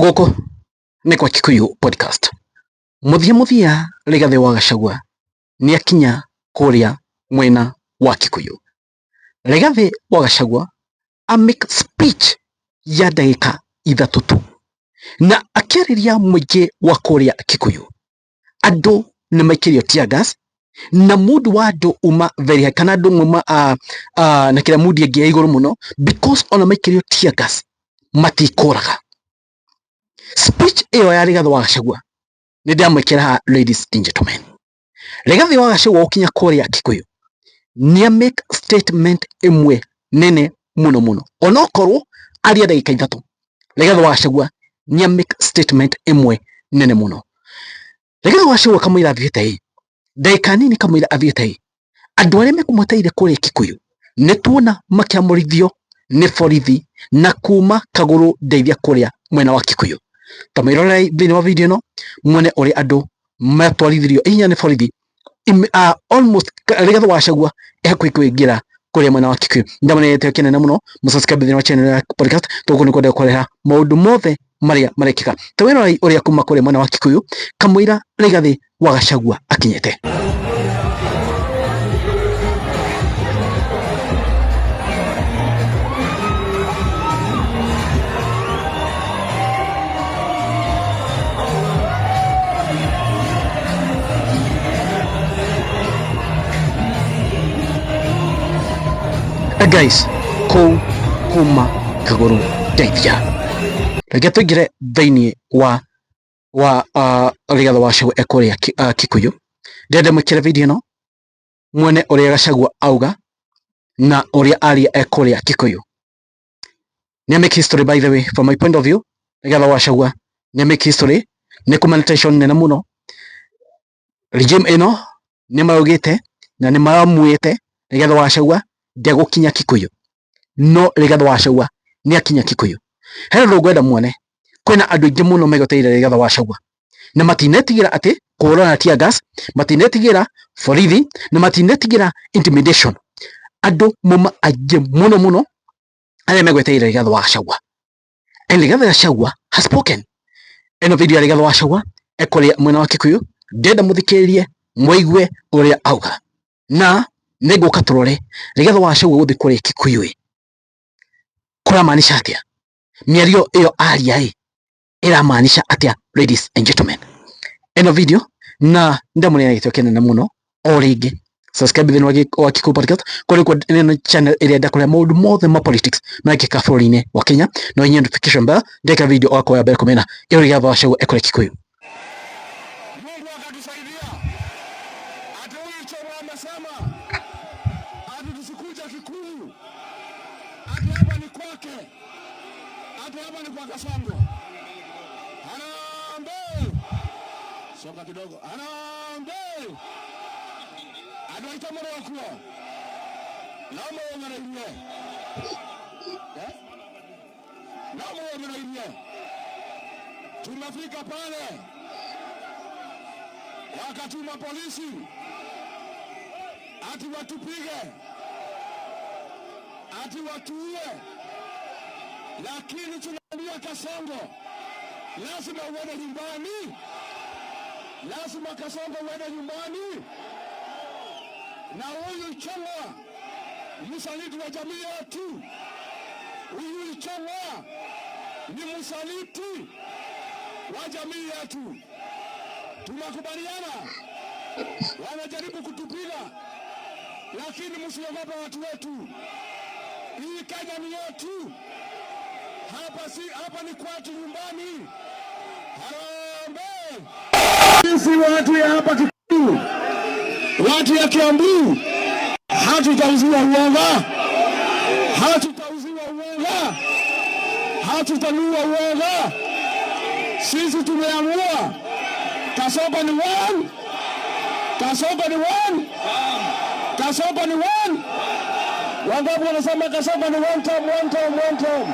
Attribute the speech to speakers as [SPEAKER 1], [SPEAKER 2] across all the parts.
[SPEAKER 1] Gũkũ nĩ kwa Kikuyu Podcast. Mũthia mũthia Rigathĩ wa Gachagua nĩakinya kũrĩa mwena wa Kikuyu. Rigathĩ wa Gachagua a make speech ya ndagĩka 3 tu na akĩarĩria mũingĩ wa kũrĩa Kikuyu. Andũ nĩ maikĩrio tear gas na mundu wa andũ uma very high kana andũ mauma na kĩrĩa mundi ĩngĩ ya igũrũ mũno because ona maikĩrio tear gas matikũraga. Speech ĩyo ya Rigathĩ wa Gachagua nĩ ndamwĩkĩra haha ladies and gentlemen. Rigathĩ wa Gachagua gũkinya kũrĩa Kikuyu nĩ make statement ĩmwe nene mũno mũno onokorwo aria ndagĩka 3. Rigathĩ wa Gachagua nĩ make statement ĩmwe nene mũno. Rigathĩ wa Gachagua kamũira athiĩte ĩ ndagĩka nini kamũira athiĩte ĩ andũ arĩa mekũmwetereire kũrĩa Kikuyu nĩ tuona makĩamũrithio nĩ borithi na kuma kagũrũ ndeithia kũrĩa mwena wa Kikuyu. Ta mwĩrorei thĩinĩ wa video ĩno muone ũrĩa andũ matwarithirio ihenya nĩ borithi almost Rigathĩ wa Gachagua ehakuhĩ kũingĩra kũrĩa mwena wa Kikuyu. Ndamũnenete kĩnene mũno mũsubscribe thĩinĩ wa channel ya podcast tũgũkũ nĩ kwenda kũreha maũndũ mothe marĩa marekĩka. Ta wĩrorei ũrĩa kuma kũrĩa mwena wa Kikuyu kamũira Rigathĩ wa Gachagua akinyĩte. Guys, kũu kuma kagũrũ ndeithia. Reke tũingĩre thĩinĩ wa Rigathĩ wa Gachagua ekũrĩa Kikuyu. Ndĩrenda mwĩkĩre video ĩno muone ũrĩa Gachagua auga na ũrĩa aria ekũrĩa Kikuyu. Nĩ make history by the way from my point of view. Rigathĩ wa Gachagua nĩ make history, nĩ kuma na tension nene mũno. Regime ĩno nĩ maraugĩte na nĩ maramuĩte Rigathĩ wa Gachagua ndegũkinya Kikuyu, no Rigathĩ wa Gachagua nĩ akinya Kikuyu. He ũndũ ngwenda muone, kwĩna andũ aingĩ mũno megoteire Rigathĩ wa Gachagua na matinetigĩra atĩ kũhũrana na tear gas, matinetigĩra borithi na matinetigĩra intimidation. Andũ mauma aingĩ mũno mũno arĩa megweteire Rigathĩ wa Gachagua. And Rigathĩ Gachagua has spoken. Ĩno video ya Rigathĩ wa Gachagua ekũrĩa mwena wa Kikuyu, ndĩrenda mũthikĩrĩrie mũigue ũrĩa auga na nĩngũka tũrore Rigathĩ wa Gachagua gũthiĩ kũrĩa Kikuyu ĩ kũramaanisha atĩa, mĩario ĩyo aria ĩ ĩramaanisha atĩa ladies and gentlemen. Ĩno video na ndamũnena gĩtĩo kĩnene mũno o rĩngĩ subscribe thĩinĩ wa Kikuyu Podcast kũrĩ kwa ĩno channel ĩrĩa ndakũrehe maũndũ mothe ma politics marekĩka bũrũri-inĩ wa Kenya no inyie notification bell ndeka video ũgakorwo ya mbere kũmena ĩyo Rigathĩ wa Gachagua ekũrĩa Kikuyu.
[SPEAKER 2] Mungu akatusaidia ati huyu Choma amesema ati tusikuja Kikuyu, ati hapa ni kwake, ati hapa ni kwa Kasongo. Harambee! Soka kidogo. Harambee! Andũ aitũ mũrĩ okuo no mũyũmĩrĩirie, no mũyũmĩrĩirie. Tumefika pale wakatuma polisi ati watupige, ati watuue, lakini tunaambia Kasongo lazima uende nyumbani, lazima Kasongo uende nyumbani. Na huyu Choma msaliti wa jamii yetu, huyu Choma ni msaliti wa jamii yetu. Tunakubaliana, wanajaribu kutupiga, lakini msiogope watu wetu. Hii Kenya ni yetu, hapa si hapa ni kwetu nyumbani. Harambee! Sisi watu ya hapa Kikuyu, watu ya Kiambu, hatutauziwa uoga, hatutauziwa uoga, hatutanunua uoga. Sisi tumeamua Kasongo ni one, Kasongo ni one, Kasongo ni one. Wangapi wanasema Kasongo ni one time, one time, one time?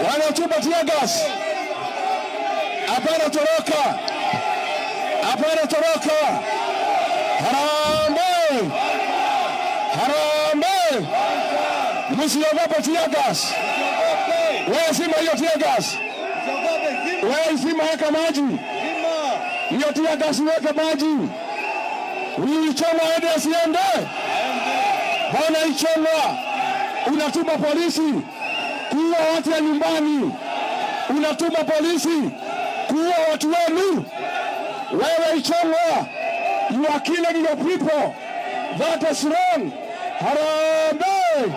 [SPEAKER 2] Wanatupa tear gas. Hapana toroka, hapana toroka. Harambee! Harambee! Msiogope tear gas. Wewe zima hiyo tear gas. Wewe zima, weka maji. Hiyo tear gas weka maji. Huyu Ichung'wah aende asiende? Bwana Ichung'wah, unatuma polisi kuua watu ya nyumbani, unatuma polisi kuua watu wenu. Wewe Ichung'wah, you are killing your people. That is wrong. Harambee!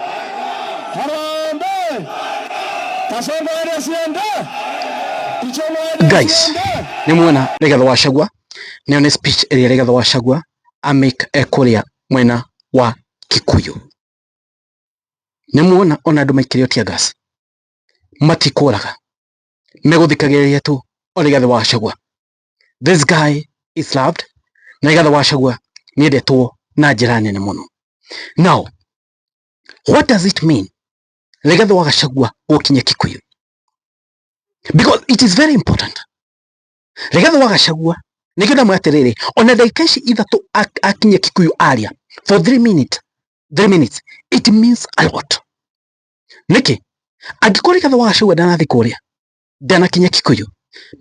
[SPEAKER 2] Harambee! Kasongo aende asiende? Ichung'wah aende
[SPEAKER 1] Guys,
[SPEAKER 2] asiende?
[SPEAKER 1] nĩ muona Rigathĩ wa Gachagua nĩyo nĩ speech ĩrĩa Rigathĩ wa Gachagua amake ekũrĩa mwena wa Kikuyu. Nĩ muona ona andũ maikĩrio tear gas matikũraga, megũthikagĩrĩria tu o Rigathĩ wa Gachagua. This guy is loved na Rigathĩ wa Gachagua nĩendetwo na njĩra nene mũno. Now, what does it mean Rigathĩ wa Gachagua gũkinya Kikuyu? Because it is very important. Rigathĩ wa Gachagua nĩkĩo ndamwĩra atĩrĩrĩ, ona ndagĩka ici ithatũ akinye Kikuyu aria for 3 minutes, 3 minutes it means a lot. Nĩkĩ? Angĩkorwo Rigathĩ wa Gachagua ndanathiĩ kũrĩa, ndanakinya Kikuyu,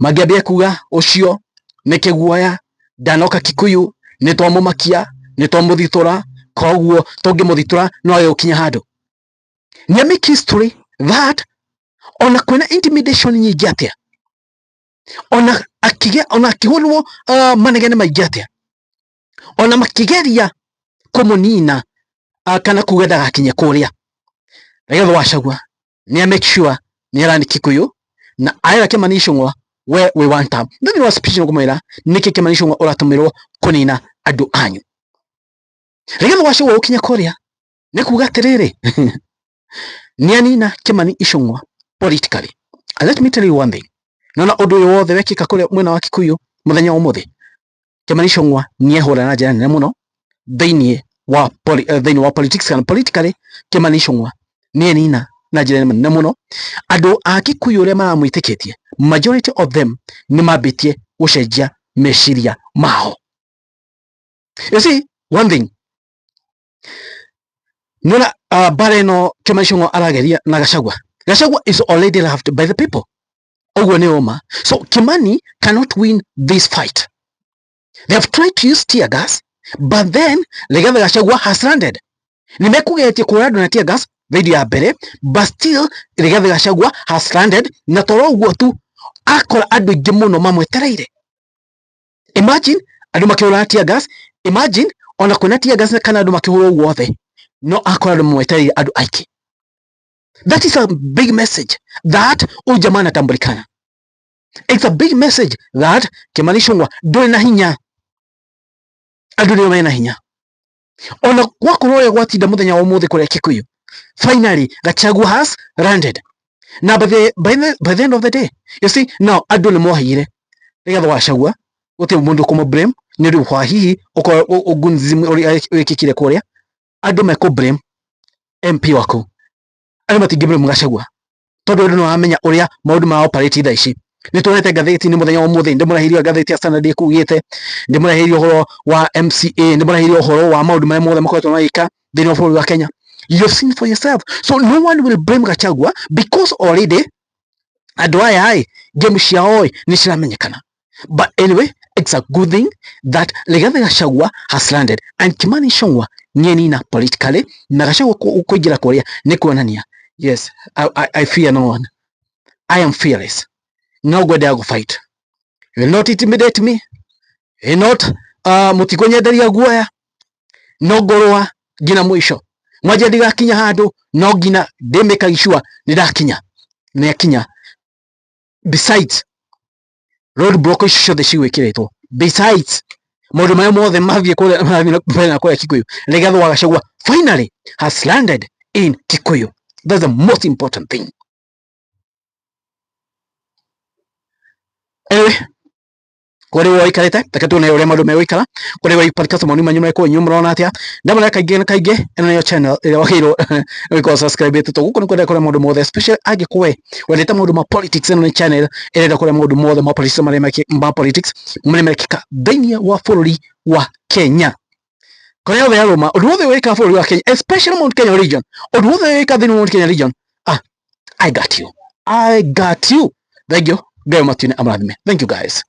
[SPEAKER 1] mangĩambia kuga ũcio nĩ kĩguoya, ndanoka Kikuyu, nĩ twamũmakia, nĩ twamũthitũra, koguo tũngĩmũthitũra no age gũkinya handũ. Nĩ make history that ona kwĩna intimidation nyingĩ atĩa, ona akĩgĩa ona akĩhũrwo manegene maingĩ atĩa, ona makĩgeria kũmũnina kana kuga ndagakinye kũrĩa, Rigathĩ wa Gachagua nĩ make sure nĩ arani Kikuyu na aera Kimani Ichung'wa we we one term. Thĩinĩ wa speech nĩ kũmwĩra nĩkĩ Kimani Ichung'wa ũratũmĩrwo kũnina andũ anyu. Rigathĩ wa Gachagua gũkinya kũrĩa nĩ kuga atĩrĩrĩ, nĩ anina Kimani Ichung'wa politically. And let me tell you one thing, nona ũndũ ũyũ wothe wekĩka kũrĩa mwena wa Kikuyu mũthenya wa ũmũthĩ, Kimani Ichung'wa nĩehũra na njĩra nene mũno thĩinĩ wa thĩinĩ wa politics kana politically Kimani Ichung'wa nĩenina na njĩra nene mũno. Andũ a Kikuyu arĩa maramwĩtĩkĩtie, majority of them nĩ mambĩtie gũcenjia meciria mao. You see one thing, nona bara ĩno Kimani Ichung'wa arageria na Gachagua, Gachagua is already loved by the people, ũguo nĩ ũma. So Kimani cannot win this fight. They have tried to use tear gas, but then Rigathi Gachagua has landed. Nimekugetie kũra andũ na tear gas video ya mbere, but still Rigathi Gachagua has landed, na toro ũguo tu akora andũ aingĩ mũno mamwetereire. Imagine andũ makĩhũra na tear gas, imagine ona kwĩna tear gas kana andũ makĩhũrwo ũguo othe, no akora andũ mamwetereire andũ aingĩ. That is a big message that huyu jamaa anatambulikana. It's a big message that Kimani Ichung'wa ndũrĩ na hinya, andũ nĩo mena hinya. Ona gwakorwo ũrĩa gwatinda mũthenya wa ũmũthĩ kũrĩa Kikuyu, finally Gachagua has landed. Now by the end of the day, you see, now andũ nĩ mohĩire Rigathĩ wa Gachagua, gũtirĩ mũndũ kũmũ blame nĩ ũndũ wa hihi ũkorwo ũgunzimu ũrĩa wĩkĩkire kũrĩa, andũ mekũ blame MP waku, andũ matingĩ blame Gachagua tondũ andũ nĩ maramenya ũrĩa maũndũ ma operate thaa ici. Nĩ tuonete ngathĩti-inĩ mũthenya wa ũmũthĩ, ndĩmũreheire ngathĩti ya Standard ĩkugĩte, ndĩmũreheire ũhoro wa MCA, ndĩmũreheire ũhoro wa maũndũ marĩa mothe makoretwo magĩka thĩinĩ wa bũrũri wa Kenya. You've seen for yourself. So no one will blame Gachagua because already andũ aya ĩ game ciao ĩ nĩ ciramenyekana. But anyway, it's a good thing that Rigathi Gachagua has landed and Kimani Ichung'wa nĩenina politically, na Gachagua kũingĩra kũrĩa nĩ kuonania yes, I fear no one, I am fearless, no ngwendaga gũ fight. You will not intimidate me, you will not mũtikũnyenderia guoya, no ngũrũa nginya mũico. Mwanja ndigakinya handũ no nginya ndĩmĩkagi sure nĩ ndakinya, nĩakinya. Besides road block icio ciothe cigwĩkĩrĩtwo, besides maũndũ marĩa mothe mathiĩ kũrĩa marathiĩ na mbere na kũrĩa Kikuyu, Rigathi wa Gachagua finally has landed in Kikuyu. That's the most important thing. Anyway, kũrĩ we ũikarĩte, reke tuone ũrĩa maũndũ megũikara. Kũrĩ we podcast maoni manyu marĩkũ, inyuĩ mũrona atĩa? Ndamwĩra kaingĩ na kaingĩ, ĩno nĩyo channel ĩrĩa wagĩrĩirwo gũkorwo subscribe tondũ gũkũ nĩ kwenda kũrĩa maũndũ mothe, especially angĩkorwo we wendete maũndũ ma politics. Ĩno nĩ channel ĩrenda kũrĩa maũndũ mothe ma politics marĩa ma politics marĩa mekĩka thĩinĩ wa bũrũri wa Kenya. Kũrĩa othe arũma, ũndũ wothe wĩkaga bũrũri wa Kenya, especially Mount Kenya region, ũndũ wothe wĩkaga thĩinĩ wa Mount Kenya region, ah, I got you, I got you. Thank you. Ngai matuine amũrathime. Thank you guys.